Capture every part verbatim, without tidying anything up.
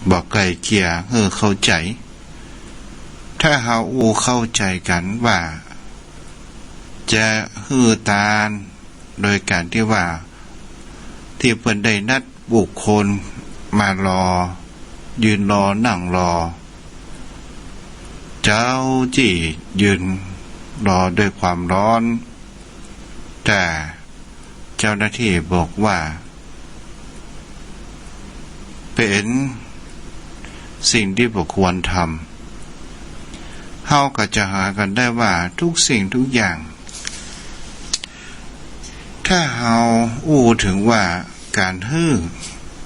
บ่ไกล่เกลี่ยหื้อเข้าใจ๋ ถ้าเฮาอู้เข้าใจ๋กั๋นว่า จะหื้อตาน โดยก๋านตี้ว่า ตี้เปิ้นได้นัดบุคคลมารอ ยืนรอ นั่งรอ เจ้าจี้ยืนรอด้วยความร้อน แต่เจ้าหน้าตี้บอกว่า เป๋นสิ่งตี้บ่ควรทำ เฮาก็จะหากั๋นได้ว่าทุกสิ่งทุกอย่าง ถ้าเฮาอู้เถิงว่าก๋านหื้อ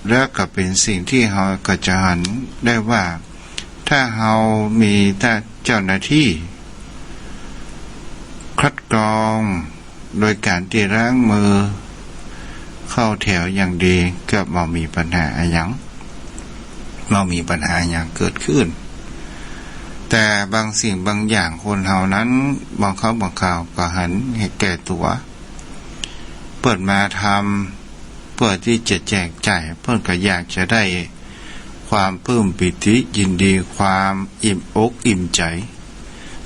แล้วก็เป๋นสิ่งตี้เฮาก็จะหันได้ว่า ถ้าเฮามีเจ้าหน้าตี้ คัดกรองโดยก๋านตี้ล้างมือ เข้าแถวอย่างดี ก็บ่มีปัญหาอะหยัง บ่มีปัญหาอะหยังเกิดขึ้น แต่บางสิ่งบางอย่างคนเฮานั้น บางครั้งบางคราวก็หันแก่ตั๋ว เปิ้นมาทำเพื่อตี้จะแจกจ่าย เปิ้นก็อยากจะได้ความปลื้มปีติยินดี ความอิ่มอกอิ่มใจ๋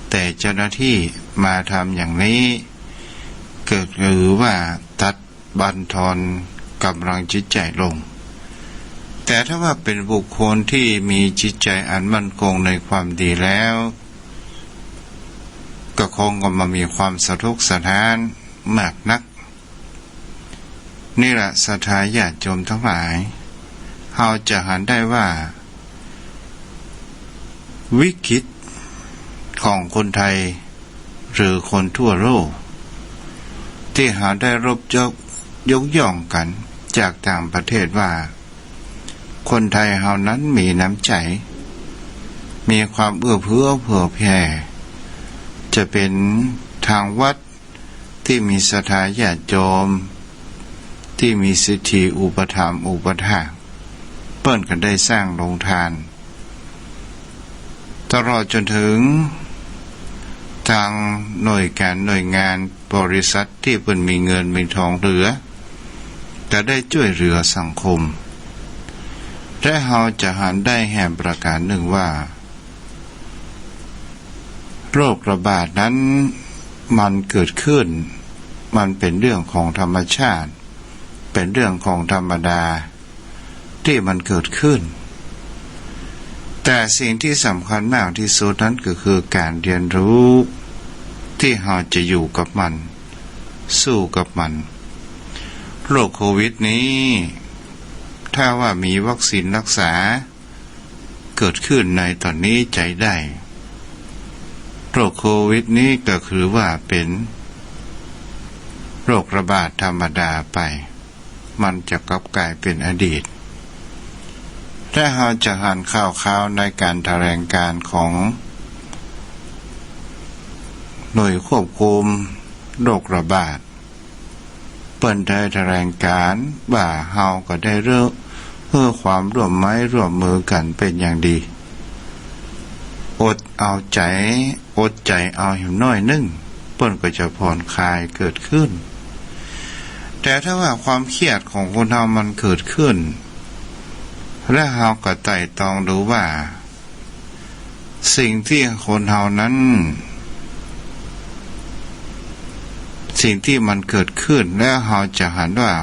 แต่เจ้าหน้าตี้มาทำอย่างนี้ ก็ถือว่าตัดบั่นทอนก๋ำลังจิตใจ๋ลง แต่ถ้าว่าเป๋นบุคคลตี้มีจิตใจ๋อันมั่นคงในความดีแล้ว ก็คงก็บ่มีความสะทกสะท้านมากนัก นี่แหละศรัทธาญาติโยมทั้งหลาย เฮาจะหันได้ว่า วิกฤตของคนไทย หรือคนทั่วโลก ตี้เฮาได้รับยก ยกย่องกั๋นจากต่างประเทศว่า คนไทยเฮานั้นมีน้ำใจ๋ มีความเอื้อเฟื้อเผื่อแผ่ จะเป๋นทางวัด ตี้มีศรัทธาญาติโยม ตี้มีสิทธิอุปถัมภ์อุปถาก เปิ้นก็ได้สร้างโรงทาน ตลอดจ๋นเถิงตางหน่วยก๋านหน่วยงานบริษัทตี้เปิ้นมีเงินมีทองเหลือ ก็ได้จ้วยเหลือสังคม และเฮาจะหันได้แหมประก๋านนึ่งว่า โรคระบาดนั้นมันเกิดขึ้น มันเป๋นเรื่องของธรรมชาติ เป๋นเรื่องของธรรมดาตี้มันเกิดขึ้น แต่สิ่งตี้สำคัญมากตี้สุดนั้นก็คือก๋านเฮียนฮู้ตี้เฮาจะอยู่กับมัน สู้กับมัน โรคโควิดนี้ ถ้าว่ามีวัคซีนรักษา เกิดขึ้นในต๋อนนี้ใจ๋ได้ โรคโควิดนี้ก็คือว่าเป๋นโรคระบาดธรรมดาไป มันจะกลับก๋ายเป๋นอดีต ถ้าเฮาจะหันข่าวๆ ในก๋านแถลงก๋านของหน่วยควบคุมโรคระบาด เปิ้นได้แถลงก๋านว่าเฮาก็ได้เริ่ม หื้อความร่วมไม้ร่วมมือกั๋นเป๋นอย่างดี อดเอาใจ๋ อดใจ๋เอาแหมน้อยนึ่ง เปิ้นก็จะผ่อนคลายเกิดขึ้น แต่ถ้าว่าความเครียดของคนเฮามันเกิดขึ้น และเฮาก็ไตร่ตรองดูว่า สิ่งตี้คนเฮานั้น สิ่งตี้มันเกิดขึ้น แล้วเฮาจะหันว่า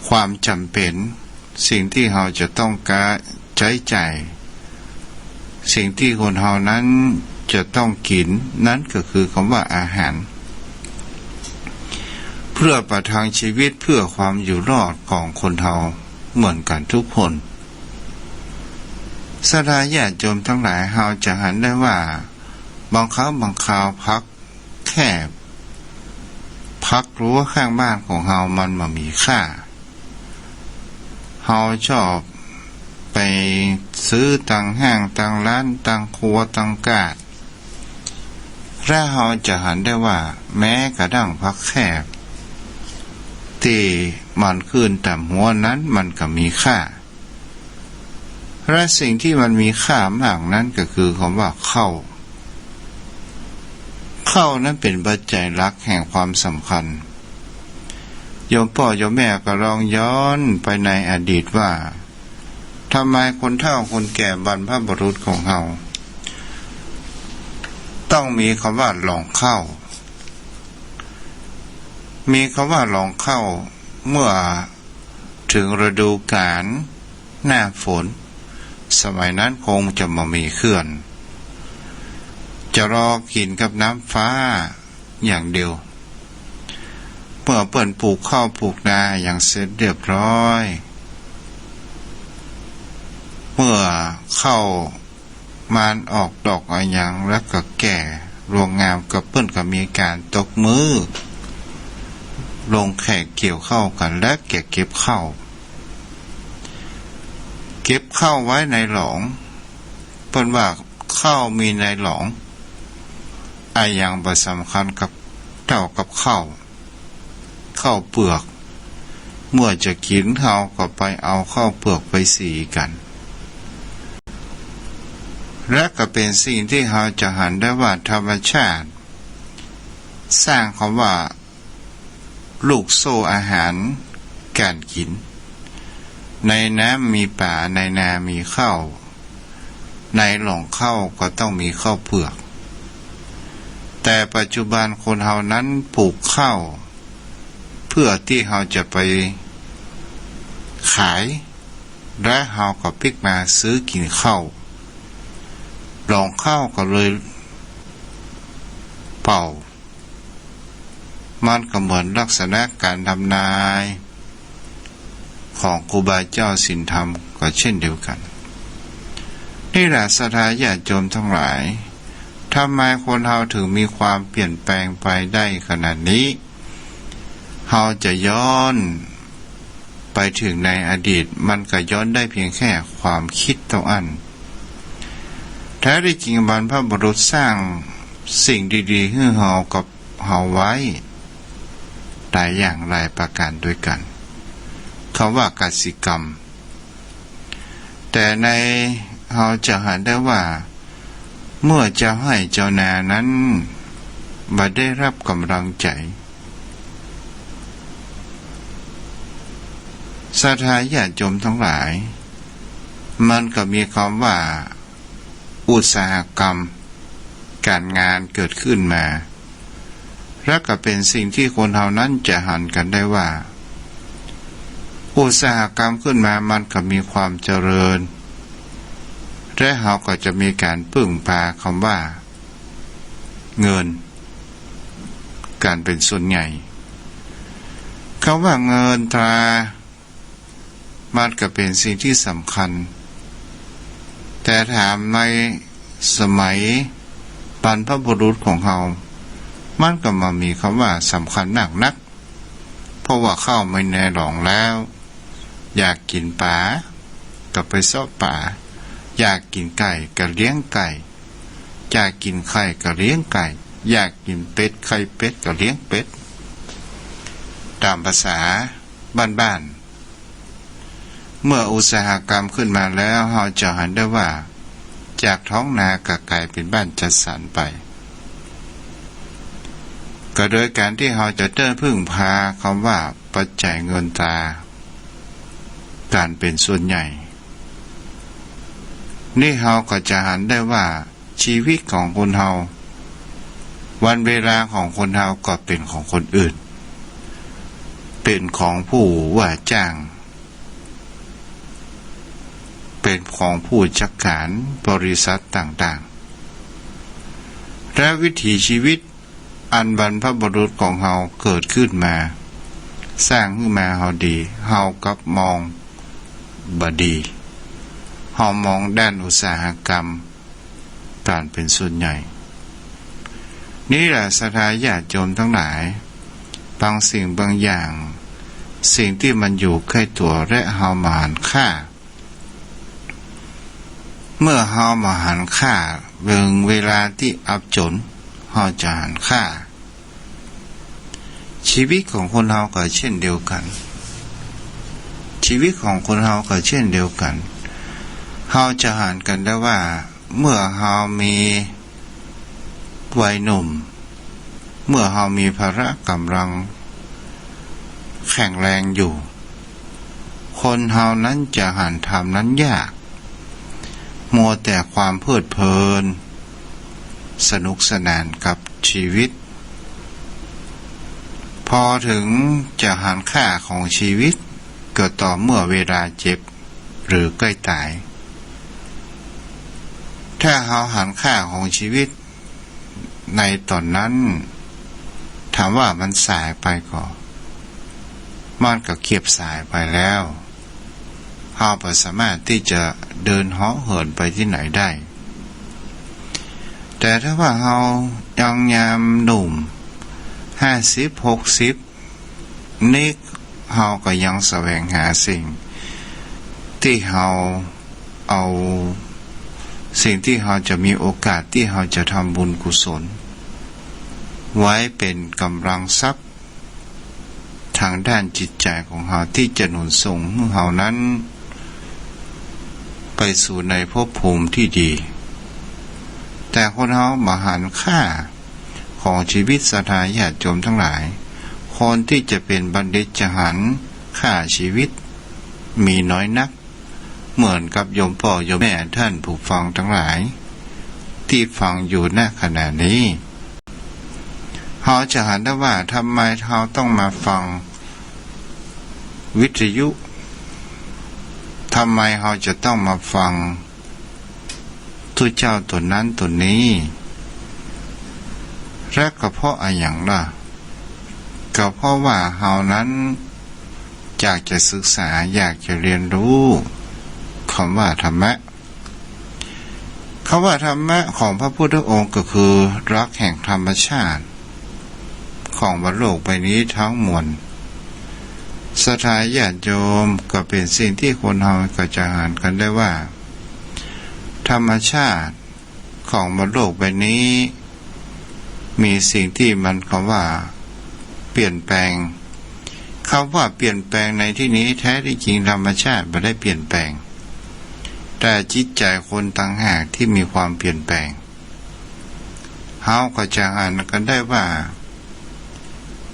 ความจ๋ำเป๋น สิ่งตี้เฮาจะต้องใจ๊จ่าย สิ่งตี้คนเฮานั้นจะต้องกิ๋น นั้นก็คือคำว่าอาหาร เพื่อประทังชีวิต เพื่อความอยู่รอดของคนเฮาเหมือนกั๋นทุกคน ศรัทธาญาติโยมตังหลาย เฮาจะหันได้ว่า บางครั้งบางคราวผักแคบ ผักรั้วข้างบ้านของเฮามันบ่มีค่า เฮาชอบไปซื้อตังห้าง ตังร้าน ตังครัว ตังกาด และเฮาจะหันได้ว่า แม้กระทั่งผักแคบ ตี้มันขึ้นต๋ามหัวนั้นมันก็มีค่า และสิ่งตี้มันมีค่ามากนั้นก็คือคำว่าข้าว ข้าวนั้นเป๋นปัจจัยหลักแห่งความสำคัญ โยมป้อโยมแม่ก็ลองย้อนไปในอดีตว่า ทำไมคนเฒ่าคนแก่บรรพบุรุษของเฮาต้องมีกำว่าหลองข้าว มีกำว่าหลองข้าว เมื่อเถิงฤดูก๋าลหน้าฝน สมัยนั้นคงจะบ่มีเขื่อน จะรอกิ๋นกับน้ำฟ้าอย่างเดียว เมื่อเปิ้นปลูกข้าวปลูกนาอะหยังเสร็จเรียบร้อย เมื่อข้าวมันออกดอกอะหยังแล้วก็แก่รวงงาม ก็เปิ้นก็มีก๋านตบมือลงแขกเกี่ยวข้าวกั๋น และก็เก็บข้าว เก็บข้าวไว้ในหลอง เปิ้นว่าข้าวมีในหลอง อะหยังบ่สำคัญกับ เต้ากับข้าว ข้าวเปือก เมื่อจะกิ๋นเฮาก็ไปเอาข้าวเปือกไปสีกั๋น และก็เป๋นสิ่งตี้เฮาจะหันได้ว่าธรรมชาติสร้างกำว่าลูกโซ่อาหารก๋านกิ๋น ในน้ำมีป๋า ในนามีข้าว ในหลองข้าวก็ต้องมีข้าวเปือก แต่ปัจจุบันคนเฮานั้นปลูกข้าวเพื่อตี้เฮาจะไปขาย และเฮาก็ปิ๊กมาซื้อกิ๋นข้าว หลองข้าวก็เลยเปล่า มันก็เหมือนลักษณะก๋านทำนายของครูบาเจ้าศีลธรรมก็เช่นเดียวกั๋น นี่แหละศรัทธาญาติโยมทั้งหลาย ทำไมคนเฮาเถิงมีความเปลี่ยนแปลงไปได้ขนาดนี้ เฮาจะย้อนไปเถิงในอดีต มันก็ย้อนได้เพียงแค่ความกึ๊ดเต้าอั้น แท้ตี้จริงบรรพบุรุษสร้างสิ่งดีๆ หื้อเฮากับ เฮาไว้หลายอย่างหลายประก๋านตวยกั๋น กำว่ากสิกรรม แต่ในเฮาจะหันได้ว่า เมื่อเจ้าไฮ่เจ้านานั้นบ่ได้ฮับก๋ำลังใจ๋ ศรัทธาญาติโยมทั้งหลาย มันก็มีกำว่า อุตสาหกรรมก๋านงานเกิดขึ้นมา และก็เป๋นสิ่งตี้คนเฮานั้นจะหันกั๋นได้ว่า อุตสาหกรรมขึ้นมามันก็มีความเจริญ และเฮาก็จะมีก๋านเปิ้งปากำว่าเงิน ก๋านเป๋นส่วนใหญ่ กำว่าเงินตรา มันก็เป๋นสิ่งตี้สำคัญ แต่ถามในสมัยบรรพบุรุษของเฮา มันก็บ่มีกำว่าสำคัญนักนัก เพราะว่าข้าวมีในหลองแล้ว อยากกิ๋นป๋าก็ไปเซาะป๋า อยากกิ๋นไก่ก็เลี้ยงไก่ อยากกิ๋นไข่ก็เลี้ยงไก่ อยากกิ๋นเป็ดไข่เป็ดก็เลี้ยงเป็ด ต๋ามภาษาบ้านๆ เมื่ออุตสาหกรรมขึ้นมาแล้ว เฮาจะหันได้ว่า จากท้องนาก็ก๋ายเป๋นบ้านจัดสรรไป ก็โดยก๋านตี้เฮาจะเต๊อะเปิ้งปากำว่าปัจจัยเงินตรา ก๋านเป๋นส่วนใหญ่ นี่เฮาก็จะหันได้ว่า ชีวิตของคนเฮา วันเวลาของคนเฮาก็เป๋นของคนอื่น เป๋นของผู้ว่าจ้าง เป๋นของผู้จัดก๋านบริษัทต่างๆ และวิถีชีวิตอันบรรพบุรุษของเฮาเกิดขึ้นมา สร้างหื้อมาเฮาดี เฮากลับมองบ่ดี เฮามองด้านอุตสาหกรรม ก๋านเป๋นส่วนใหญ่ นี่แหละศรัทธาญาติโยมทั้งหลาย บางสิ่งบางอย่าง สิ่งตี้มันอยู่ใก้ตั๋วและเฮาบ่หันค่า เมื่อเฮาบ่หันค่า เบิ่งเวลาตี้อับจ๋น เฮาจะหันค่า ชีวิตของคนเฮาก็เช่นเดียวกั๋น ชีวิตของคนเฮาก็เช่นเดียวกั๋น เฮาจะหันกั๋นได้ว่า เมื่อเฮามีวัยหนุ่ม เมื่อเฮามีพละก๋ำลังแข็งแรงอยู่ คนเฮานั้นจะหันธรรมนั้นยาก มัวแต่ความเพลิดเพลิน สนุกสนานกับชีวิต พอเถิงจะหันค่าของชีวิต ก็ต่อเมื่อเวลาเจ็บ หรือใก้ต๋าย ถ้าเฮาหันค่าของชีวิตในต๋อนนั้น ถามว่ามันสายไปก่อ มันก็เกียบสายไปแล้ว เฮาบ่สามารถตี้จะเดินเหาะเหินไปตี้ไหนได้ แต่ถ้าว่าเฮายังยามหนุ่ม ห้าสิบ หกสิบ นี้ เฮาก็ยังแสวงหาสิ่งตี้เฮาเอา สิ่งตี้เฮาจะมีโอกาสตี้เฮาจะทำบุญกุศล ไว้เป๋นก๋ำลังทรัพย์ ตางด้านจิตใจ๋ของเฮาตี้จะหนุนส่งหื้อเฮานั้น ไปสู่ในภพภูมิตี้ดี แต่คนเฮาบ่หันค่าของชีวิต ศรัทธาญาติโยมตังหลาย คนตี้จะเป๋นบัณฑิตจะหันค่าชีวิตมีน้อยนัก เหมือนกับโยมป้อโยมแม่ต้านผู้ฟังตังหลาย ตี้ฟังอยู่ ณ ขณะนี้ เฮาจะหันได้ว่า ทำไมเฮาต้องมาฟังวิทยุ ทำไมเฮาจะต้องมาฟังตุ๊เจ้าต๋นนั้นต๋นนี้ และก็เพราะอะหยังล่ะ ก็เพราะว่าเฮานั้นอยากจะศึกษา อยากจะเรียนรู้กำว่าธรรมะ กำว่าธรรมะของพระพุทธองค์ก็คือหลักแห่งธรรมชาติ ของบนโลกใบนี้ตังมวล ศรัทธาญาติโยม ก็เป๋นสิ่งตี้คนเฮาก็จะหันกั๋นได้ว่า ธรรมชาติของบนโลกใบนี้ มีสิ่งตี้มันกำว่าเปลี่ยนแปลง กำว่าเปลี่ยนแปลงในตี้นี้ แท้ตี้จริงธรรมชาติบ่ได้เปลี่ยนแปลง แต่จิตใจ๋คนต่างหากตี้มีความเปลี่ยนแปลง เฮาก็จะหันกั๋นได้ว่า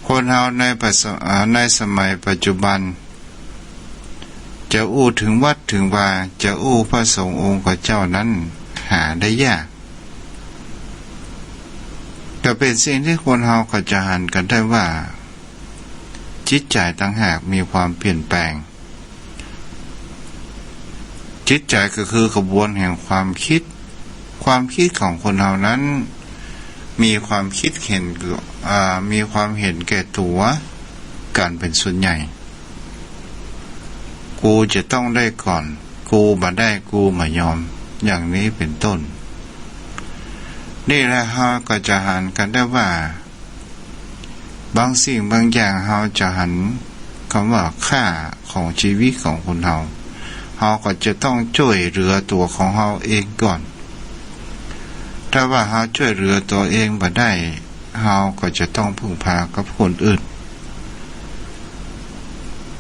คนเฮาในปัจจุ อ่า ในสมัยปัจจุบัน จะอู้เถิงวัดเถิงวา จะอู้พระสงฆ์องค์เจ้านั้นหาได้ยาก ก็เป๋นสิ่งตี้คนเฮาก็จะหันกั๋นได้ว่า จิตใจ๋ต่างหากมีความเปลี่ยนแปลง จิตใจ๋ก็คือกระบวนแห่งความกึ๊ด ความกึ๊ดของคนเฮานั้น มีความกึ๊ดเห็น อ่า มีความเห็นแก่ตั๋วกั๋นเป๋นส่วนใหญ่ กูจะต้องได้ก่อน กูบ่ได้ กูบ่ยอม อย่างนี้เป๋นต้น นี่แหละเฮาก็จะหันกั๋นได้ว่า บางสิ่งบางอย่างเฮาจะหันกำว่าค่าของชีวิตของคนเฮา เฮาก็จะต้องจ้วยเหลือตั๋วของเฮาเองก่อน ถ้าว่าเฮาจ้วยเหลือตั๋วเองบ่ได้ เฮาก็จะต้องพึ่งพากับคนอื่น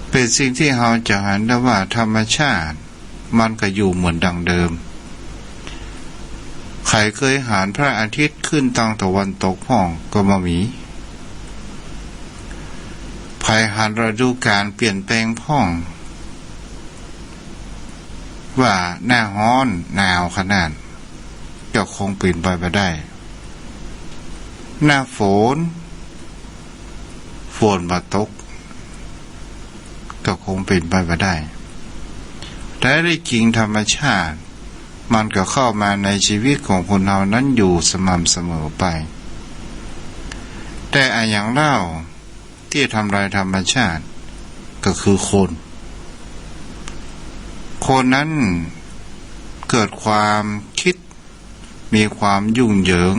เป๋นสิ่งตี้เฮาจะหันได้ว่าธรรมชาติ มันก็อยู่เหมือนดังเดิม ใผเกยหันพระอาทิตย์ขึ้นตางตะวันตกพ่องก็บ่มี ใผหันฤดูก๋าลเปลี่ยนแปลงพ่อง ว่าหน้าฮ้อนหนาวขนาด ก็คงเป๋นไปบ่ได้ หน้าฝน ฝนบ่ตก ก็คงเป๋นไปบ่ได้ แต่ตี้จริงธรรมชาติ มันก็เข้ามาในชีวิตของคนเฮานั้นอยู่สม่ำเสมอไป แต่อะหยังเล่าตี้ทำลายธรรมชาติ ก็คือคน คนนั้นเกิดความกึ๊ด มีความยุ่งเหยิง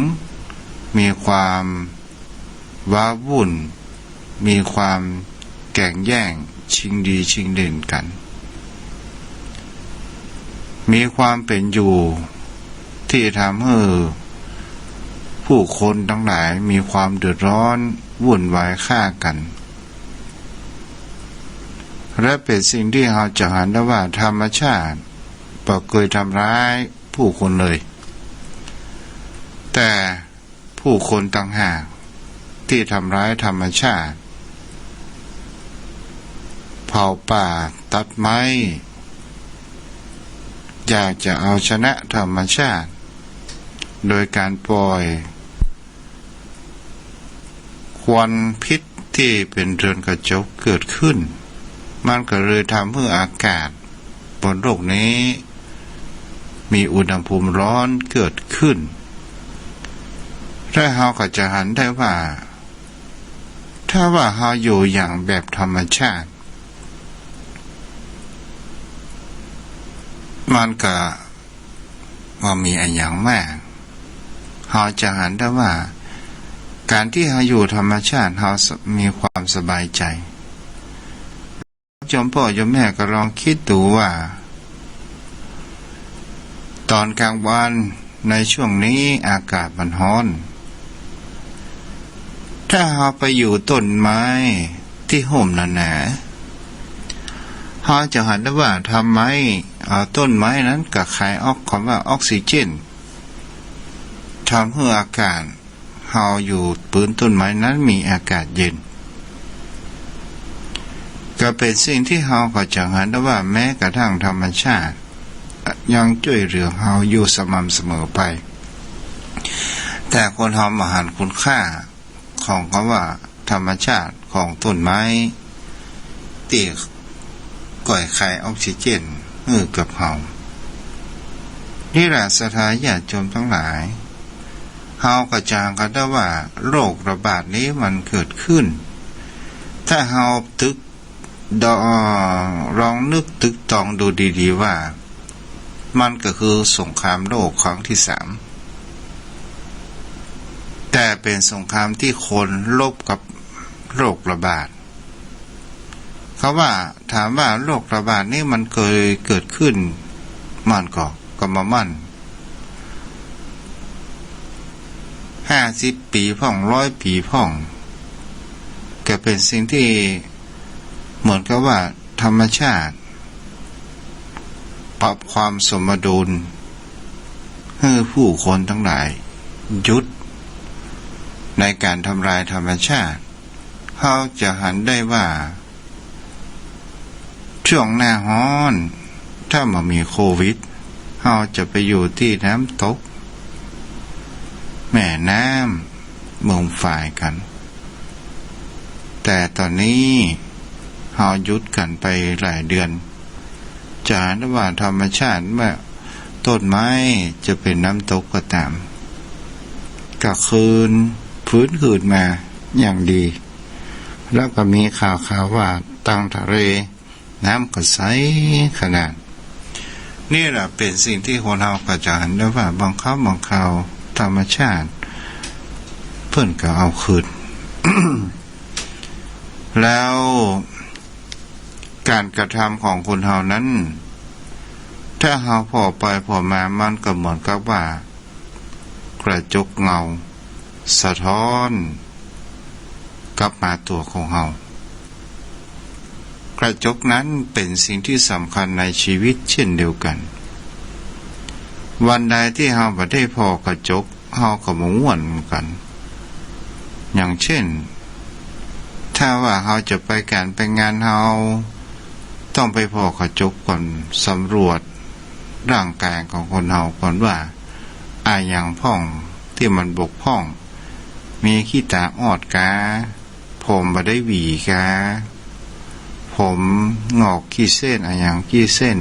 มีความว้าวุ่น มีความแก่งแย่ง ชิงดีชิงเด่นกั๋น มีความเป๋นอยู่ตี้ทำหื้อผู้คนตังหลายมีความเดือดร้อนวุ่นวายฆ่ากั๋น และเป๋นสิ่งตี้เฮาจะหันได้ว่าธรรมชาติบ่เกยทำร้ายผู้คนเลย แต่ผู้คนต่างหากตี้ทำร้ายธรรมชาติ เพ เผาป่าตัดไม้ อยากจะเอาชนะธรรมชาติ โดยก๋านปล่อย ควันพิษตี้เป๋นเรือนกระจกเกิดขึ้น มันก็เลยทำหื้ออากาศบนโลกนี้มีอุณหภูมิร้อนเกิดขึ้น และเฮาก็จะหันได้ว่า ถ้าว่าเฮาอยู่อย่างแบบธรรมชาติ มันก็บ่มีอะหยังมาก เฮาจะหันได้ว่า ก๋านตี้เฮาอยู่ธรรมชาติ เฮามีความสบายใจ๋ โยมป้อโยมแม่ก็ลองกึ๊ดดูว่า ต๋อนก๋างวันในช่วงนี้อากาศมันฮ้อน ถ้าเฮาไปอยู่ต้นไม้ตี้ฮ่มหนาๆ เฮาจะหันได้ว่าทำไม เอ่อ ต้นไม้นั้นก็คายออก คำว่าออกซิเจน ทำหื้ออากาศ เฮาอยู่ปื้นต้นไม้นั้นมีอากาศเย็น ก็เป๋นสิ่งตี้เฮาก็จะหันได้ว่าแม้กระทั่งธรรมชาติยังจ้วยเหลือเฮาอยู่สม่ำเสมอไป แต่คนเฮาบ่หันคุณค่าของกำว่าธรรมชาติของต้นไม้ ตี้ก้อยคายออกซิเจนหื้อกับเฮา นี่แหละศรัทธาญาติโยมตังหลาย เฮาก็จะหันได้ว่าโรคระบาดนี้มันเกิดขึ้น ถ้าเฮาตึก ดอ- ลองนึกตึกตองดูดีๆ ว่า มันก็คือสงครามโลกครั้งตี้สาม แต่เป๋นสงครามตี้คนรบกับโรคระบาด เขาว่า ถามว่าโรคระบาดนี้มันเกยเกิดขึ้น มันก็ ก็บ่มั่น ห้าสิบปี๋พ่อง ร้อยปี๋พ่อง ก็เป๋นสิ่งตี้เหมือนกับว่าธรรมชาติ ปรับความสมดุลหื้อผู้คนตังหลายหยุดในก๋านทำลายธรรมชาติ เฮาจะหันได้ว่า ช่วงหน้าฮ้อน ถ้าบ่มีโควิด เฮาจะไปอยู่ตี้น้ำตก แม่น้ำ เมืองฝายกั๋น แต่ต๋อนนี้เฮาหยุดกั๋นไปหลายเดือน จะหันว่าธรรมชาติเมื่อต้นไม้จะเป๋นน้ำตกก็ต๋าม ก็คืน ฟื้นคืนมาอย่างดี แล้วก็มีข่าวๆ ว่าตังทะเลน้ำก็ใสขนาด นี่แหละเป๋นสิ่งตี้คนเฮาก็จะหันได้ว่าบางครั้งบางคราวธรรมชาติเปิ้นก็เอาคืน แล้วก๋านกระทำของคนเฮานั้น ถ้าเฮาผ่อไปผ่อมามันก็เหมือนกับว่า กระจกเงาสะท้อนกลับมาตั๋วของเฮา กระจกนั้นเป๋นสิ่งตี้สำคัญในชีวิตเช่นเดียวกั๋น วันใดตี้เฮาบ่ได้ผ่อกระจก เฮาก็บ่ม่วนเหมือนกั๋น อย่างเช่น ถ้าว่าเฮาจะไปก๋านไปงาน เฮาต้องไปผ่อกระจกก่อน สำรวจร่างก๋ายของคนเฮาก่อนว่า อะหยังพ่องตี้มันบกพร่อง มีขี้ต๋าออดกา ผมบ่ได้หวีกา ผมหงอกขี้เส้น อะหยังขี้เส้น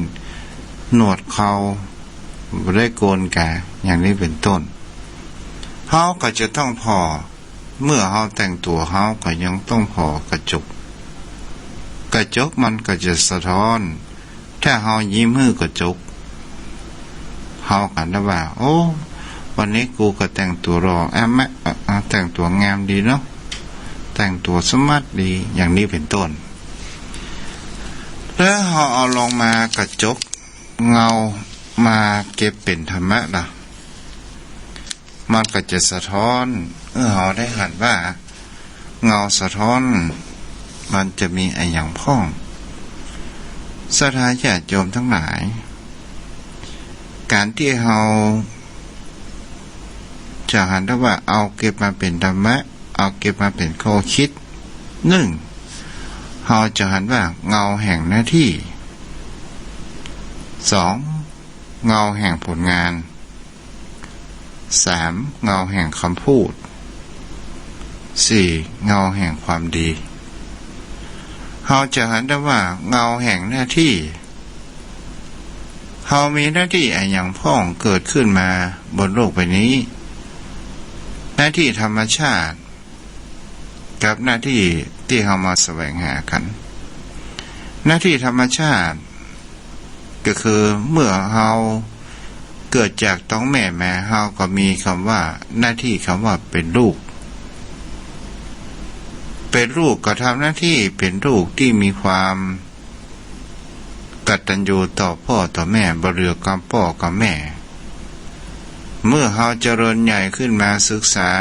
หนวดเคราบ่ได้โกนกา อย่างนี้เป๋นต้น เฮาก็จะต้องผ่อ เมื่อเฮาแต่งตั๋ว เฮาก็ยังต้องผ่อกระจก กระจกมันก็จะสะท้อน ถ้าเฮายิ้มหื้อกระจก เฮาก็ได้ว่า โอ้ วันนี้กูก็แต่งตั๋วหล่อ อะมะ อะ อะ แต่งตั๋วงามดีเนาะ แต่งตั๋วสมาร์ทดี อย่างนี้เป๋นต้น แล้วเฮาเอาลองมากระจกเงามาเก็บเป๋นธรรมะล่ะ มันก็จะสะท้อน เออ เฮาได้หันว่า เงาสะท้อน มันจะมีอะหยังพ่อง ศรัทธาญาติโยมตังหลาย ก๋านตี้เฮาจะหันได้ว่าเอาเก็บมาเป๋นธรรมะ เอาเก็บมาเป๋นข้อคิด นึ่ง เฮาจะหันว่าเงาแห่งหน้าตี้ สอง เงาแห่งผลงาน สาม เงาแห่งกำพูด สี่ เงาแห่งความดี เฮาจะหันได้ว่าเงาแห่งหน้าตี้ เฮามีหน้าตี้อะหยังพ่องเกิดขึ้นมาบนโลกใบนี้ หน้าตี้ธรรมชาติ กับหน้าตี้ตี้เฮามาแสวงหากั๋น หน้าตี้ธรรมชาติ ก็คือเมื่อเฮาเกิดจากต๊องแม่มา เฮาก็มีกำว่า หน้าตี้กำว่าเป๋นลูก เป๋นลูกก็ทำหน้าตี้เป๋นลูกตี้มีความกตัญญูต่อป้อต่อแม่ บ่เหลือกำป้อกำแม่ เมื่อเฮาเจริญใหญ่ขึ้นมาศึกษา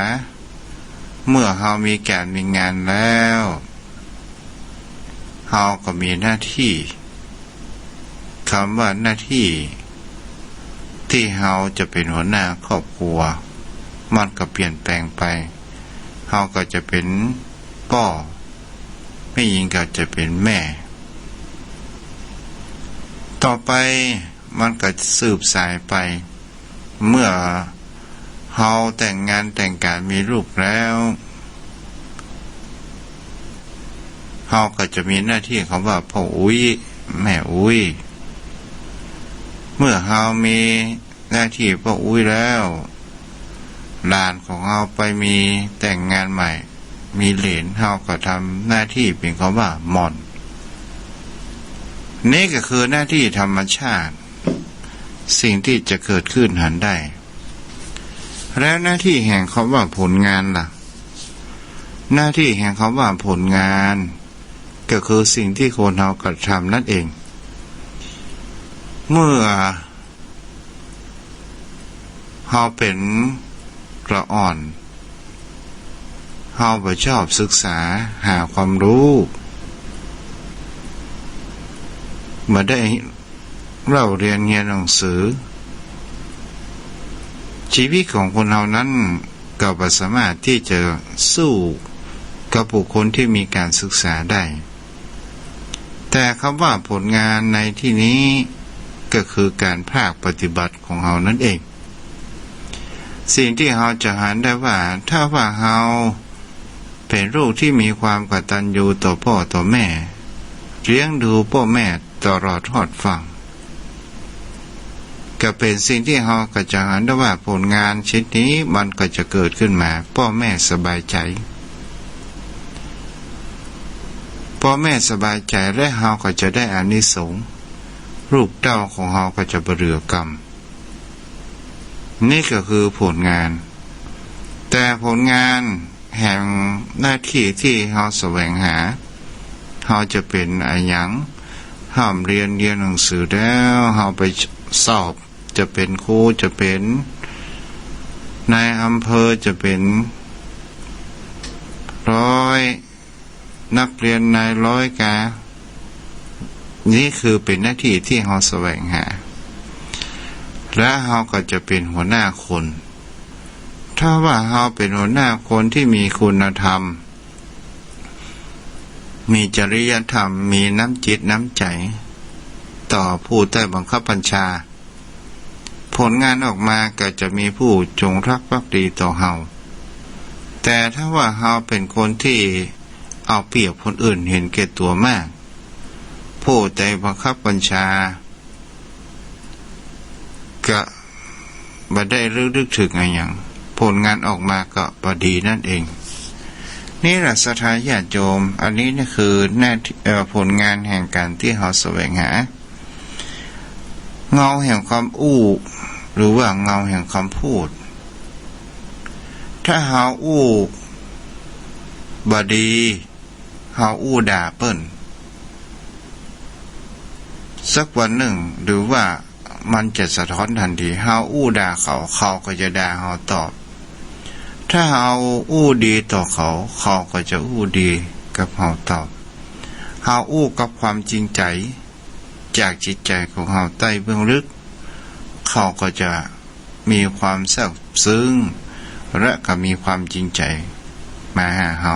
เมื่อเฮามีก๋านมีงานแล้ว เฮาก็มีหน้าตี้ กำว่าหน้าตี้ตี้เฮาจะเป๋นหัวหน้าครอบครัว มันก็เปลี่ยนแปลงไป เฮาก็จะเป๋นป้อ แม่ญิงก็จะเป๋นแม่ ต่อไปมันก็สืบสายไป เมื่อเฮาแต่งงานแต่งก๋านมีลูกแล้ว เฮาก็จะมีหน้าตี้กำว่าป้ออุ๊ย แม่อุ๊ย เมื่อเฮามีหน้าตี้ป้ออุ๊ยแล้ว หลานของเฮาไปมีแต่งงานใหม่ มีเหลน เฮาก็ทำหน้าตี้เป๋นกำว่าหม่อน นี่ก็คือหน้าตี้ธรรมชาติ สิ่งตี้จะเกิดขึ้นหันได้ แล้วหน้าตี้แห่งกำว่าผลงานล่ะ หน้าตี้แห่งกำว่าผลงาน ก็คือสิ่งตี้คนเฮากระทำนั้นเอง เมื่อเฮาเป๋นละอ่อน เฮาบ่ชอบศึกษาหาความฮู้ บ่ได้เล่าเรียนเฮียนหนังสือ ชีวิตของคนเฮานั้นก็บ่สามารถตี้จะสู้กับบุคคลตี้มีก๋านศึกษาได้ แต่กำว่าผลงานในตี้นี้ก็คือก๋านภาคปฏิบัติของเฮานั้นเอง สิ่งตี้เฮาจะหันได้ว่า ถ้าว่าเฮาเป๋นลูกตี้มีความกตัญญูต่อป้อต่อแม่ เลี้ยงดูป้อแม่ตลอดฮอดฟัง ก็เป๋นสิ่งตี้เฮาก็จะหันได้ว่าผลงานชิ้นนี้มันก็จะเกิดขึ้นมา ป้อแม่สบายใจ๋ ป้อแม่สบายใจ๋และเฮาก็จะได้อานิสงส์ ลูกเต้าของเฮาก็จะบ่เหลือกำ นี่ก็คือผลงาน แต่ผลงานแห่งหน้าตี้ตี้เฮาแสวงหา เฮาจะเป๋นอะหยัง ฮ่ำเฮียนเฮียนหนังสือแล้ว เฮาไปสอบ จะเป๋นครู จะเป๋นนายอำเภอ จะเป๋นร้อย นักเฮียนนายร้อยกา นี่คือเป๋นหน้าตี้ตี้เฮาแสวงหา และเฮาก็จะเป๋นหัวหน้าคน ถ้าว่าเฮาเป๋นหัวหน้าคนตี้มีคุณธรรม มีจริยธรรม มีน้ำจิตน้ำใจ๋ต่อผู้ใต้บังคับบัญชา ผลงานออกมาก็จะมีผู้จงรักภักดีต่อเฮา แต่ถ้าว่าเฮาเป๋นคนตี้เอาเปรียบคนอื่น เห็นแก่ตั๋วมาก ผู้ใต้บังคับบัญชาก็บ่ได้ระลึกเถิงอะหยัง ผลงานออกมาก็บ่ดีนั่นเอง นี่แหละศรัทธาญาติโยม อันนี้นี่คือหน้าตี้ เอ่อ ผลงานแห่งก๋านตี้เฮาแสวงหา เงาแห่งความอู้ หรือว่าเงาแห่งคำพูด ถ้าเฮาอู้บ่ดี เฮาอู้ด่าเปิ้น สักวันนึ่ง หรือว่ามันจะสะท้อนตันที เฮาอู้ด่าเขา เขาก็จะด่าเฮาตอบ ถ้าเฮาอู้ดีต่อเขา เขาก็จะอู้ดีกับเฮาตอบ เฮาอู้กับความจริงใจ๋ จากจิตใจ๋ของเฮาใต้เบื้องลึก เขาก็จะมีความซาบซึ้ง และก็มีความจริงใจ๋มาหาเฮา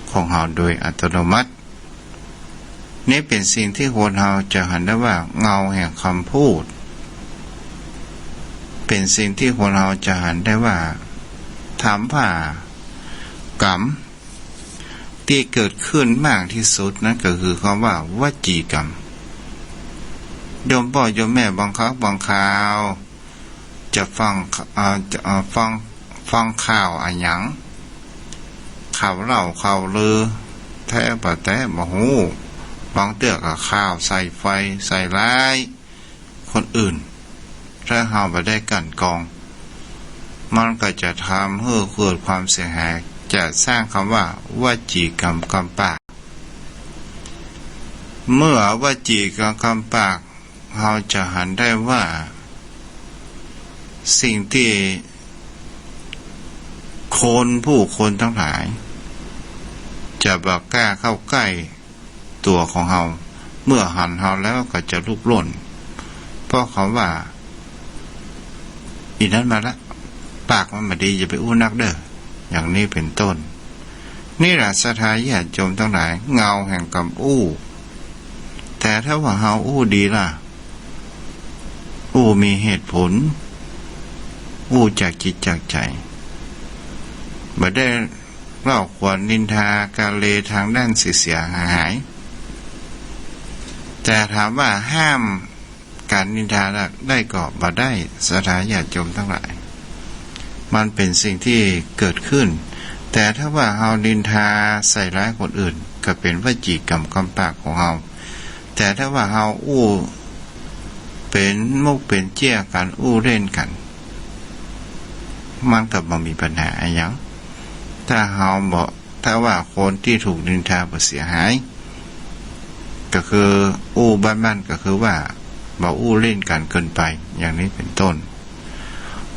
ของเฮาโดยอัตโนมัติ นี่เป๋นสิ่งตี้คนเฮาจะหันได้ว่าเงาแห่งกำพูด เป๋นสิ่งตี้คนเฮาจะหันได้ว่า ถามว่า กำตี้เกิดขึ้นมากตี้สุดนั้นก็คือกำว่าวจีกำ โยมป้อโยมแม่บางครั้งบางคราว จะฟัง อ่า จะ อ่า ฟัง ฟังข่าวอะหยัง ข่าวเล่าข่าวลือ แต๊บ่แต๊บ่ฮู้ บางเตื้อก็ข่าวใส่ไฟใส่ร้ายคนอื่น ถ้าเฮาบ่ได้กลั่นกรอง มันก็จะทำหื้อเกิดความเสียหาย จะสร้างกำว่าวจีกำกำปาก เมื่อวจีกำกำปาก เฮาจะหันได้ว่า สิ่งตี้คนผู้คนตังหลาย จะบ่กล้าเข้าใก้ตั๋วของเฮา เมื่อหันเฮาแล้วก็จะลุกล่น เพราะกำว่า อี่นั้นมาละ ปากมันบ่ดี อย่าไปอู้นักเด้อ อย่างนี้เป๋นต้น นี่แหละศรัทธาญาติโยมตังหลาย เงาแห่งกำอู้ แต่ถ้าว่าเฮาอู้ดีล่ะ อู้มีเหตุผล อู้จากจิตจากใจ๋ บ่ได้เล่าขวัญนินทากาเลทางด้านเสียหายๆ แต่ถามว่าห้ามก๋านนินทาได้ก่อบ่ได้ ศรัทธาญาติโยมตังหลาย มันเป๋นสิ่งตี้เกิดขึ้น แต่ถ้าว่าเฮานินทาใส่ร้ายคนอื่น ก็เป๋นวจีกำกำปากของเฮา แต่ถ้าว่าเฮาอู้เป๋นมุกเป๋นเจี้ยกั๋น อู้เล่นกั๋น มันก็บ่มีปัญหาอะหยัง ถ้าเฮาบ่ ถ้าว่าคนตี้ถูกนินทาบ่เสียหาย ก็คืออู้บ้านๆ ก็คือว่าบ่อู้เล่นกั๋นเกินไป อย่างนี้เป๋นต้น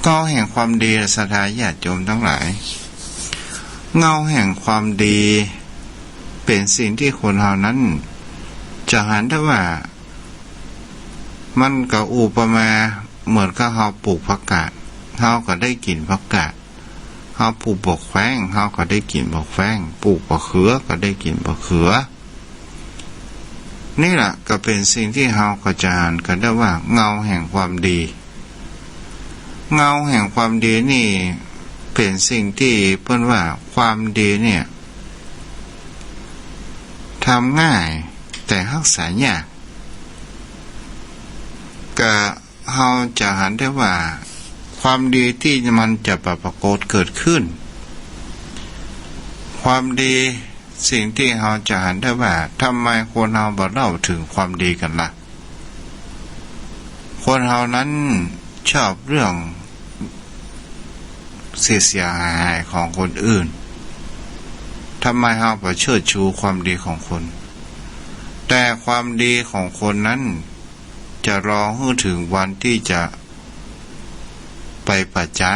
เงาแห่งความดี ศรัทธาญาติโยมตังหลาย เงาแห่งความดี เป๋นสิ่งตี้คนเฮานั้นจะหันได้ว่า มันก็อุปมาเหมือนกับเฮาปลูกผักกาด เฮาก็ได้กิ๋นผักกาด เฮาปลูกบักแข้ง เฮาก็ได้กิ๋นบักแข้ง ปลูกบักเขือก็ได้กิ๋นบักเขือ นี่แหละก็เป๋นสิ่งตี้เฮาก็จะหันกั๋นได้ว่าเงาแห่งความดี เงาแห่งความดีนี่เป๋นสิ่งตี้เปิ้นว่าความดีเนี่ย ทำง่ายแต่ฮักษายาก ก็ เฮาจะหันได้ว่า ความดีตี้มันจะบ่ปรากฏเกิดขึ้น ความดี สิ่งตี้เฮาจะหันได้ว่า ทำไมคนเฮาบ่เล่าเถิงความดีกั๋นล่ะ คนเฮานั้นชอบเรื่องเสียหายๆ ของคนอื่น ทำไมเฮาบ่เชิดชูความดีของคน แต่ความดีของคนนั้น จะรอหื้อเถิงวันตี้จะไปประจา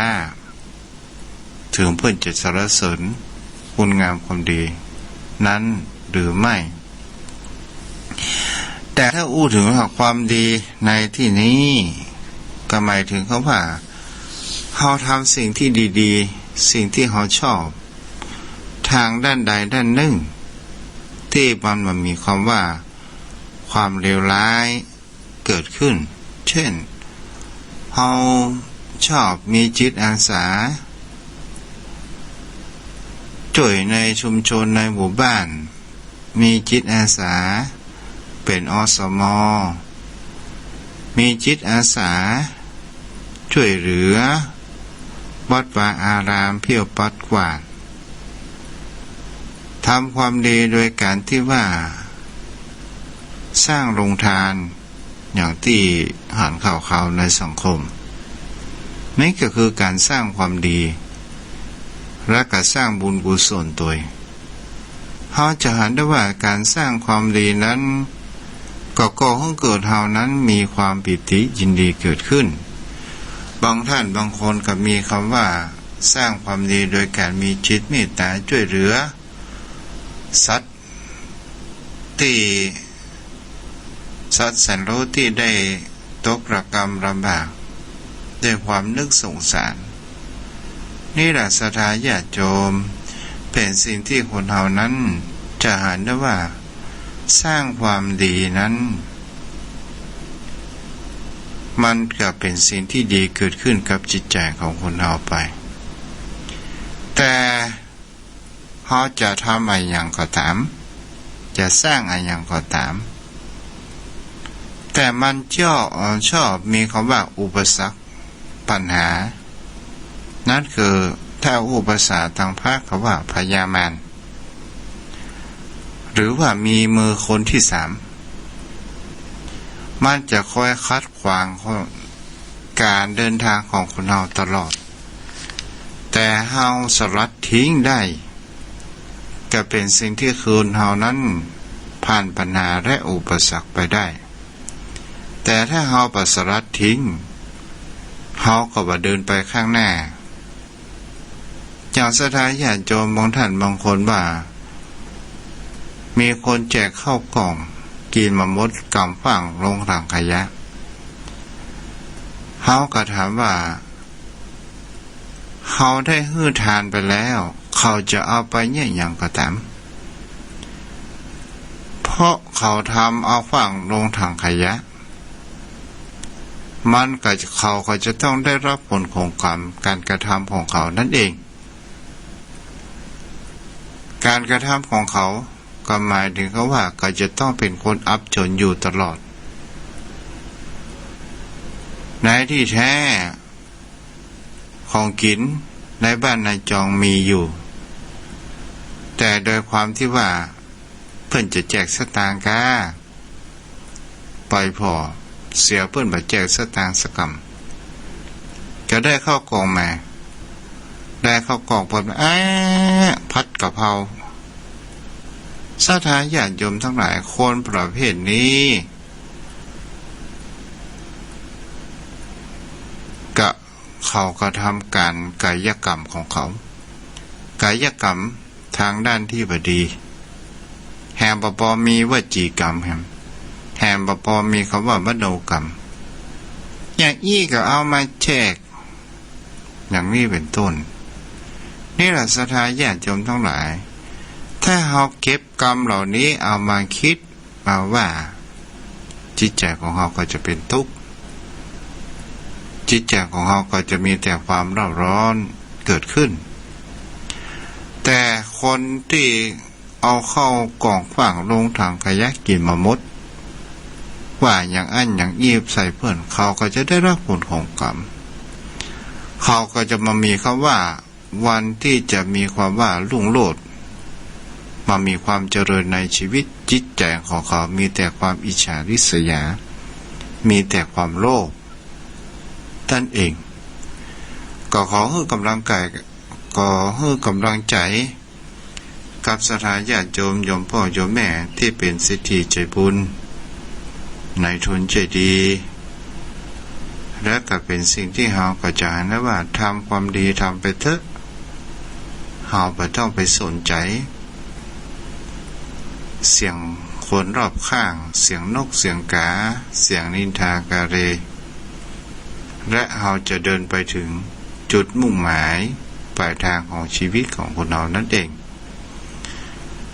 เถิงเปิ้นจะสรรเสริญคุณงามความดีนั้นหรือไม่ แต่ถ้าอู้เถิงความดีในตี้นี้ ก็หมายเถิงกำว่า เฮาทำสิ่งตี้ดีๆ สิ่งตี้เฮาชอบ ตางด้านใดด้านนึ่ง ตี้มันบ่มีกำว่า ความเลวร้าย เกิดขึ้น เจ้น เฮาชอบมีจิตอาสา จ้วยในชุมชนในหมู่บ้าน มีจิตอาสา เป๋น อสม. มีจิตอาสา จ้วยเหลือ วัดวาอาราม เที่ยวปัดกวาด ทำความดีโดยก๋านตี้ว่า สร้างโรงทาน อย่างตี้หันข่าวๆ ในสังคม นี่ก็คือก๋านสร้างความดี และก็สร้างบุญกุศลตวย เฮาจะหันได้ว่าก๋านสร้างความดีนั้น ก็ก่อหื้อเกิดเฮานั้นมีความปีติยินดีเกิดขึ้น บางต้านบางคนก็มีกำว่า สร้างความดีโดยก๋านมีจิตเมตต๋าจ้วยเหลือ สัตว์ตี้ สัตว์แสนรู้ตี้ได้ตกระกำลำบาก ด้วยความนึกสงสาร นี่แหละศรัทธาญาติโยม เป๋นสิ่งตี้คนเฮานั้นจะหันได้ว่า สร้างความดีนั้น มันก็เป๋นสิ่งตี้ดีเกิดขึ้นกับจิตใจ๋ของคนเฮาไป แต่เฮาจะทำอะหยังก็ต๋าม จะสร้างอะหยังก็ต๋าม แต่มันชอบ เอ่อ ชอบมีกำว่าอุปสรรค ปัญหา นั้นคือ ถ้าอู้ภาษาตางพระเขาว่าพญามาร หรือว่ามีมือคนตี้สาม มันจะคอยขัดขวางก๋านเดินตางของคนเฮาตลอด แต่เฮาสลัดทิ้งได้ ก็เป๋นสิ่งตี้คนเฮานั้นผ่านปัญหาและอุปสรรคไปได้ แต่ถ้าเฮาบ่สลัดทิ้ง เฮาก็บ่เดินไปข้างหน้า อย่างศรัทธาญาติโยมบางท่านบางคนว่า มีคนแจกข้าวกล่อง กิ๋นบ่หมด ก๋ำขว้างลงถังขยะ เฮาก็ถามว่า เฮาได้หื้อทานไปแล้ว เขาจะเอาไปเยียะหยังก็ต๋าม เพราะเขาทำเอาขว้างลงถังขยะ มันก็ เขาก็จะต้องได้รับผลของกรรมก๋านกระทำของเขานั้นเอง ก๋านกระทำของเขาก็หมายเถิงกับว่าเขาจะต้องเป๋นคนอับจ๋นอยู่ตลอด ในตี้แต๊ ของกิ๋นในบ้านในจองมีอยู่ แต่โดยความตี้ว่าเปิ้นจะแจกสตางค์ก้า ไปผ่อเสียเปิ้นบ่แจกสตางค์สักกำ ก็ได้ข้าวกล่องมา ได้ข้าวกล่องเปิ้นมา แอะ ผัดกะเพรา ศรัทธาญาติโยมตังหลาย คนประเภทนี้ ก็ เขากระทำก๋านกายกรรมของเขา กายกรรมตางด้านตี้บ่ดี แหมบ่ปอมีวจีกรรม แหม แหมบ่ปอมีกำว่ามโนกรรม อย่างอี้ก็เอามาแจก อย่างนี้เป๋นต้น นี่แหละศรัทธาญาติโยมตังหลาย ถ้าเฮาเก็บกรรมเหล่านี้เอามาคิด มาว่า จิตใจ๋ของเฮาก็จะเป๋นตุ๊กข์ จิตใจ๋ของเฮาก็จะมีแต่ความเร่าร้อนเกิดขึ้น แต่คนตี้เอาข้าวกล่องขว้างลงถังขยะกิ๋นบ่หมด ว่าอย่างอั้นอย่างอี้ใส่เปิ้น เขาก็จะได้รับผลของกรรม เขาก็จะบ่มีกำว่า วันตี้จะมีความว่ารุ่งโรจน์ บ่มีความเจริญในชีวิต จิตใจ๋ของเขามีแต่ความอิจฉาริษยา มีแต่ความโลภ ตันเอง ก็ขอหื้อก๋ำลังใจ๋ ก็หื้อก๋ำลังใจ๋ กับศรัทธาญาติโยม โยมป้อโยมแม่ตี้เป๋นเศรษฐีใจ๋บุญ นายทุนใจ๋ดี และก็เป๋นสิ่งตี้เฮาก็จะหันได้ว่า ทำความดีทำไปเต๊อะ เฮาบ่ต้องไปสนใจ๋ เสียงคนรอบข้าง เสียงนกเสียงก๋า เสียงนินทากาเร และเฮาจะเดินไปเถิงจุดมุ่งหมายปลายตางของชีวิตของคนเฮานั้นเอง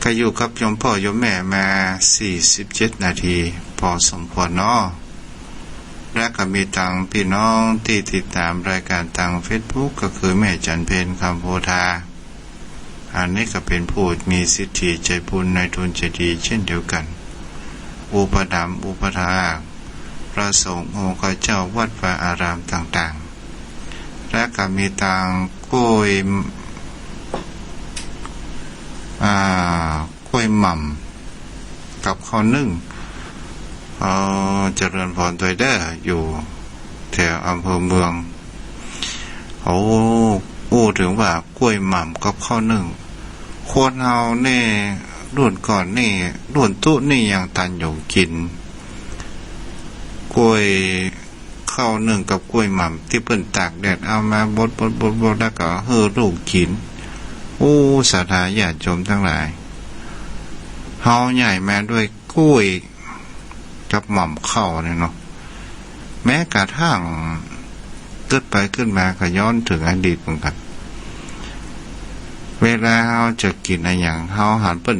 ก็อยู่กับโยมป้อโยมแม่มาสี่สิบเจ็ดนาที ปอสมควรเนาะ และก็มีตังปี้น้องตี้ติดต๋ามรายก๋านตางเฟซบุ๊ก ก็คือแม่จันเพ็ญ คำโพธา อันนี้ก็เป๋นผู้มีเศรษฐีใจ๋บุญ นายทุนใจ๋ดีเช่นเดียวกั๋น อุปถัมภ์อุปถากพระสงฆ์องค์ข้าเจ้าวัดวาอารามต่างๆ และก็มีตังก้วย อ่า ก้วยหม่ำกับข้าวนึ่ง เอ่อ เจริญพรตวยเด้อ อยู่แถวอำเภอเมือง โอ้ อู้เถิงว่าก้วยหม่ำกับข้าวนึ่ง คนเฮานี่ รุ่นก่อนนี่ รุ่นตุ๊นี่ยังตันหยูกิ๋น ก้วย ข้าวนึ่งกับก้วยหม่ำตี้เปิ้นตากแดดเอามาบดๆๆๆ แล้วก็หื้อลูกกิ๋น โอ้ ศรัทธาญาติโยมตังหลาย เฮาใหญ่มาด้วยก้วยกับหม่ำข้าวนี่เนาะ แม้กระทั่งกึ๊ดไปกึ๊ดมาก็ย้อนเถิงอดีตเหมือนกั๋น เวลาเฮาจะกิ๋นอะหยัง เฮาหันเปิ้น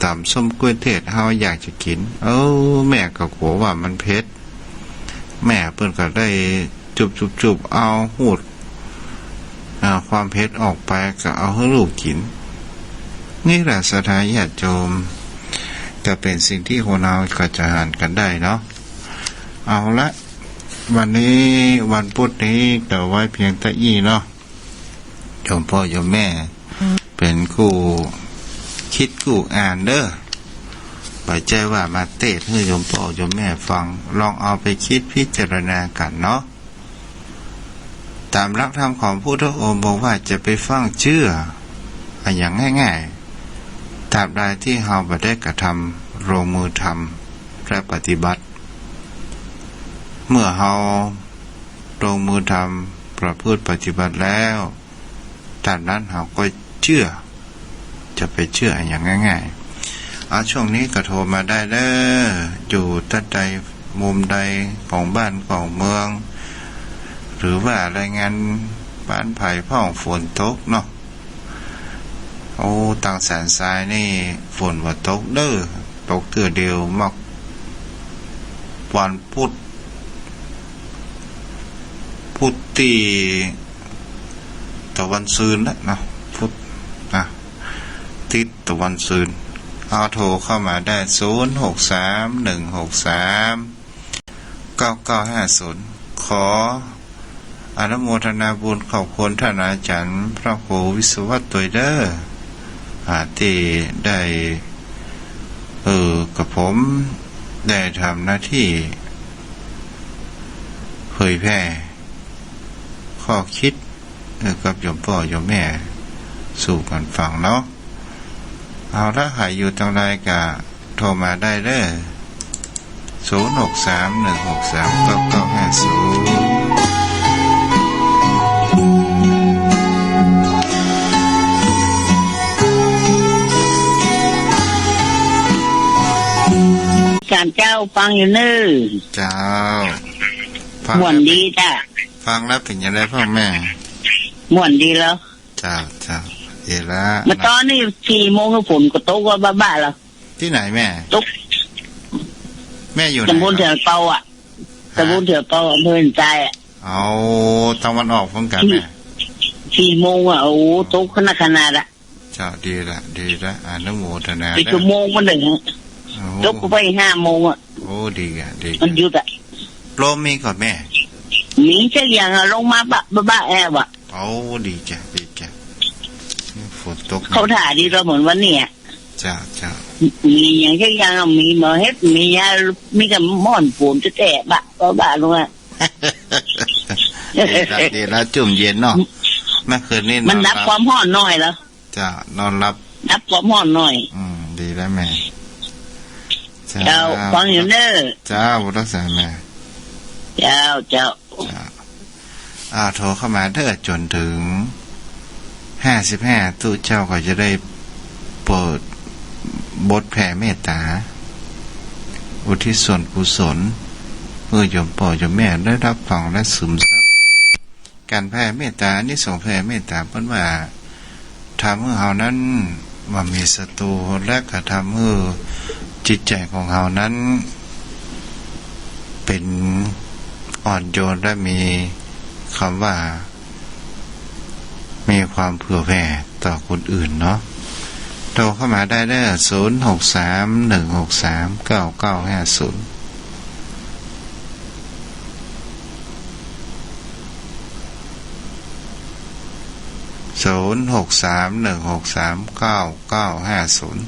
ต๋ำส้มก๋วยเทศ เฮาอยากจะกิ๋น เออ แม่ก็กั๋วว่ามันเผ็ด แม่เปิ้นก็ได้จุบๆๆ เอาฮูด อ่า ความเผ็ดออกไป ก็เอาหื้อลูกกิ๋น นี่แหละศรัทธาญาติโยม ก็เป๋นสิ่งตี้คนเฮาก็จะหันกั๋นได้เนาะ เอาละ วันนี้วันพุธนี้ก็ไว้เพียงเต้าอี้เนาะ โยมป้อโยมแม่ เป๋นกู้กึ๊ดกู้อ่านเน่อ บ่ใจ้ว่ามาเตสน์หื้อโยมป้อโยมแม่ฟัง ลองเอาไปกึ๊ดพิจารณากั๋นเนาะ ต๋ามหลักธรรมของพุทธองค์บอกว่าจะไปฟั่งเจื้ออะหยังง่ายๆ ตราบใดตี้เฮาบ่ได้กระทำ ลงมือทำและปฏิบัติ เมื่อเฮาลงมือทำ ประพฤติปฏิบัติแล้ว ต๋ามนั้นเฮาก็เจื้อ จะไปเจื้ออะหยังง่ายๆ อ่า ช่วงนี้ก็โทรมาได้เน่อ อยู่ตั๊ดใดมุมใดของบ้านของเมือง หรือว่ารายงานบ้านใผพ่อง ฝนตกเนาะ โอ้ ตังสันทรายนี่ฝนบ่ตกเน่อ ตกเตื้อเดียวเมื่อวันพุธ พุธตี้ตะวันซืนแล้วเนาะ พุธนะ ติดตะวันซืน เอาโทรเข้ามาได้ ศูนย์หกสาม หนึ่งหกสาม เก้าเก้าห้าศูนย์ ขออนุโมทนาบุญขอบคุณท่านอาจารย์พระครูวิศวัตรตวยเน่อ อ่า ตี้ได้ เออ กับผมได้ทำหน้าที่เผยแผ่ข้อกึ๊ด เออ กับโยมป้อโยมแม่สู่กั๋นฟังเนาะ เอาละ ใผอยู่ตังใดก็โทรมาได้เน่อ ศูนย์หกสาม หนึ่งหกสาม เก้าเก้าห้าศูนย์ สามเจ้าฟังอยู่เน่อ เจ้า ฟังแล้ว ม่วนดีเจ้า ฟังแล้วเป๋นจะไดพ่องแม่ ม่วนดีแล้ว เจ้า เจ้า เอละ เมื่อตอนนี้สี่โมงฝนก็ตกว่าบ้าๆ แล้ว ตี้ไหนแม่ ตก แม่อยู่ไหน ตำบลเถื่อนเปาอะ ฮะ ตำบลเถื่อนเปา อำเภอหันทรายอะ เอา ตะวันออกพุ้นกะแม่ สี่โมงอะ โอ้ ตกขนาดขนาดอะ เจ้า ดีละ ดีละ อนุโมทนา เป๋นชั่วโมงมันเน่อ โอ้ ตกไปห้าโมงอะ โอ้ ดีอะ ดีอะ มันหยุดอะ ลมมีก่อแม่ มีสักอย่างอะ ลงมาบ้าๆ แอบอะ โอ้ ดีจ้ะ ดีจ้ะ นี่ฝนตก เข้าท่าดีเนาะ เหมือนวันนี้อะ เจ้า เจ้า มีอย่างสักอย่างอะ มีหมอเห็ด มียา มีกับหมอนปูนแต๊ๆ บ้าๆ ลงอะ ดีละ ดีละ จุ่มเย็นเนาะ เมื่อคืนนี้มันดับความฮ้อนหน่อยเหรอ เจ้า นอนหลับ ดับความฮ้อนหน่อย อืม ดีแล้วแม่ เจ้า เจ้า ฟังอยู่เน่อ เจ้า บุญรักษาแม่ เจ้า เจ้า เจ้า อ่า โทรเข้ามาเน่อ จ๋นเถิงห้าสิบห้า ตุ๊เจ้าก็จะได้เปิดบทแผ่เมตต๋า อุทิศส่วนกุศล หื้อโยมป้อโยมแม่ได้ฮับฟังและซึมซับ ก๋านแผ่เมตต๋า อานิสงส์แผ่เมตต๋า เปิ้นว่า ทำหื้อเฮานั้นบ่มีศัตรู และก็ทำหื้อจิตใจ๋ของเฮานั้นเป๋นอ่อนโยน และมีกำว่า มีความเผื่อแผ่ต่อคนอื่นเนาะ โทรเข้ามาได้เน่อ ศูนย์หกสาม หนึ่งหกสาม เก้าเก้าห้าศูนย์ ศูนย์หกสาม หนึ่งหกสาม เก้าเก้าห้าศูนย์